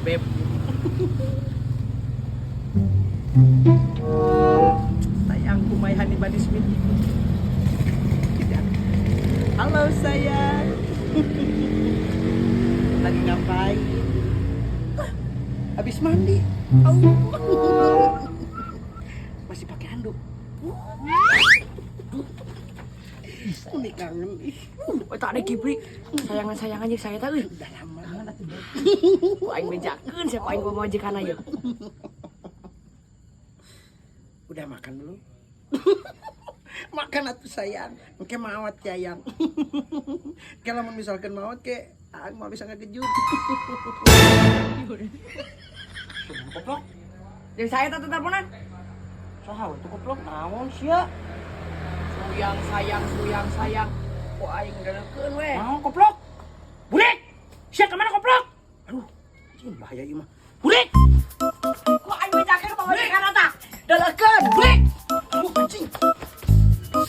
Beb. Sayangku, my honey bunny Smith. Tidak. Halo, sayang. Lagi ngapain? Ah, habis mandi. Oh. Masih pakai handuk. Ini kangen ih. Oh, tak ada Kipri. Sayangan-sayangan jeung saya teh euy. Udah lama banget atuh, Beb. Ku aing bejakeun sia, ku aing pamajikan aya. Udah makan belum? Makan atuh, sayang. Engke maot sayang. Kalau misalkan maot ke, aku mau bisa ngekejut. Koplok. Jeung saya teh teleponan. Saha we tuh koplok, naon sia? Suyang sayang, suyang sayang. Ku aing deleukeun we. Naon koplok? Burik! Sia kemana koplok? Aduh, anjing bahaya ieu mah. Burik! Ku aing bejakeun pamajikan tah. Deleukeun. Burik! Aduh, anjing.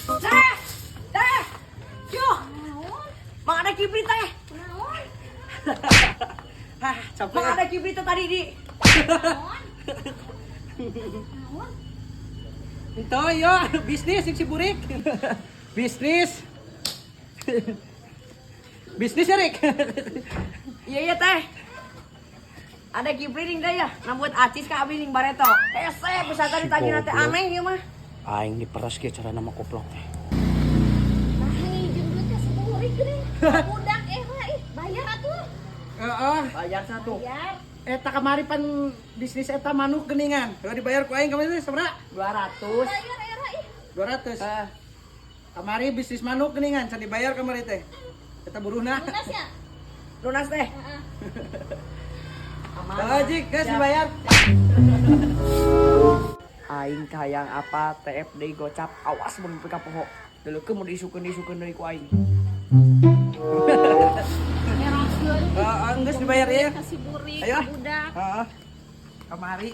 Teh. Teh. Yo. Mang ada Kipri teh. Naon? Hah, capek. Mang ada Kipri teh tadi di. Naon? Naon? Ento yo, bisnis si Burik. Bisnis. Bisnis ya, Rik? Iya teh. Ada Kipri ning teh ya, nambut acis ka abi ning bareto. Hese bisa tadi tanya teh aneh ieu mah. Aing diperas kieu cara nama koplok teh. Nah, nginjem duit ka si Burik geuning. Budak era ih, bayar atuh. Heeh. Bayar satu. Bayar. Eta kamari pan bisnis eta manuk geningan. Kalau dibayar ku aing kamari teh sabaraha? 200. Bayar era ih. 200. Eh, Kamari bisnis manuk geningan can dibayar kamari teh. Eta buruhna. Lunas ya? Lunas teh. Heeh. Aman. Oh, Jik, geus dibayar. Aing hayang apa TFD gocap, awas mun nepi ka poho. Deleukeun mun diisukeun diisukeun deui ku aing. Meraskeun. Heeh, geus dibayar ya. Ka si Burik, Ayo. budak. Heeh. Kamari.